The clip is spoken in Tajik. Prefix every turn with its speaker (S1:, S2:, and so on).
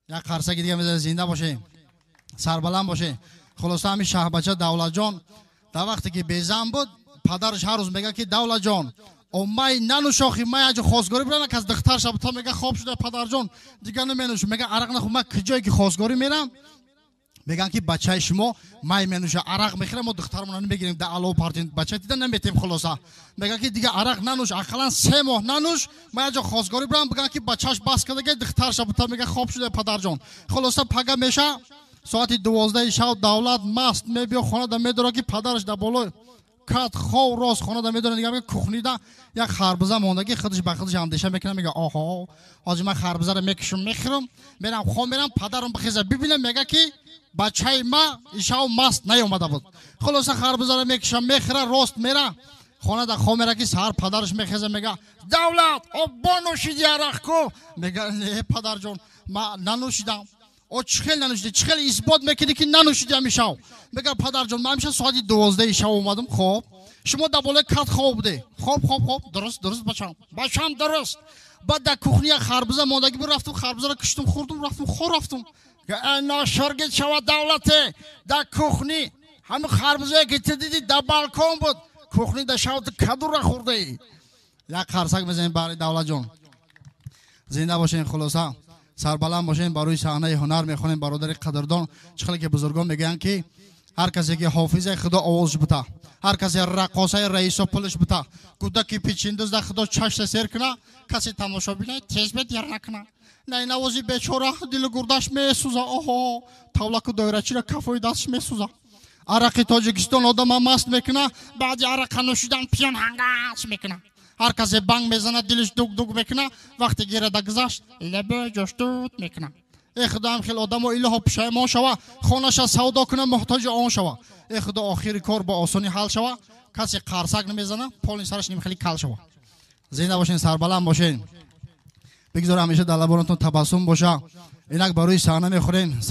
S1: Як қарсаки дига мезанем, зинда бошем, сарбаланд бошем. Хулоса, ҳамин шаҳбача Давлатҷон дар вақте ки безан буд, падараш ҳар рӯз мега, ки Давлатҷон, о май нанӯш, охи май аҷо хосгорӣ бурам, кас духтар шаб та. Мега, хоб шуда, падарҷон, дига наменӯшам. Мега, арақ нахӯр. Ма куҷое ки хосгорӣ мерам, меган, ки бачаи шумо май менӯша, арақ мехӯра, мо духтарамона намегирем, да алов партин бача дида наметем. Хулоса, меган, ки дига арақ нанӯш, ақаллан 3 моҳ нанӯш, ма яҷо хосгорӣ бурам, биган, ки бачааш бас кардага, духтарша бута. Мега, хоб шуда, падарҷон. Хулоса, пага меша, соати 12-и шав Давлат маст мебиё хонада, медора, ки падараш дар болои кат хов рост хонада медора. Нига мега, кухнида як харбуза мондагӣ. Худаш ба худаш андеша мекунам, мега, оҳо, ҳозир ман харбузаро мекушам, мехӯрам, мерам хоб мерам, падарам бихеза, бибинам, мега, ки бачаи ма ишав маст наёмада буд. Хулоса, харбузаро мекушам, мехӯра, рост мера хонада хоб мера, ки саҳар падараш мехеза, мега, Давлат, оббо нӯшиди арақ ку? Мега, не, падарҷон, ма нанӯшидам. О, чӣ хел нанӯшидӣ? Чӣ хел исбот мекунӣ, ки нанӯшидӣ ҳамин шав? Мега, падарҷон, ман ҳамеша соати 12-и шав омадам. Хоб, шумо дар болои кат хоб будед. Хоб, дуруст, бачам, бачам, дуруст. Баъд дар кухни як харбуза мондагӣ буд, рафтум, харбузаро куштум, хӯрдум, рафтум, хор рафтум. Ношоргид шава, Давлате, дар кухни ҳамин харбузае, ки ту дидӣ, дар балкон буд, кухни да шав ту кадура хӯрдаӣ. Як қарсак мезанем баҳри Давлатҷон, зинда бошем. Хулоса, сарбаланд бошем. Барои саҳнаи ҳунар мехонем. Бародари қадрдон, чӣ хеле ки бузургон мегӯянд, ки ҳар касе ки ҳофизе, Худо овозш бута, ҳар касе раққосаи, раисо пулш бута, кӯдаки пичиндузда Худо чашта сер куна, касе тамошо бинад, тез бедер накуна. Найнавози бечора дилу гурдаш месӯза, оҳо, тавлаку доирачира кафои дастш месӯза. Арақи Тоҷикистон одама маст мекуна, баъди арақа нӯшидан пиён ҳангаш мекуна. Ҳар касе банг мезанад, дилиш дуг-дуг мекуна, вақте гирада гузашт, лебе ҷоштуд мекуна. Э Худо, ҳам хел одамо илоҳо пушаймон шава, хонаша савдо куна, муҳтоҷи он шава. Э Худо, охири кор бо осонӣ ҳал шава, касе қарсак намезана, полни сараш нимхели кал шава. Зинда бошен, сарбаланд бошен, бигзор ҳамеша дар лабонатон табассум боша. Инак барои саҳна мехӯрем.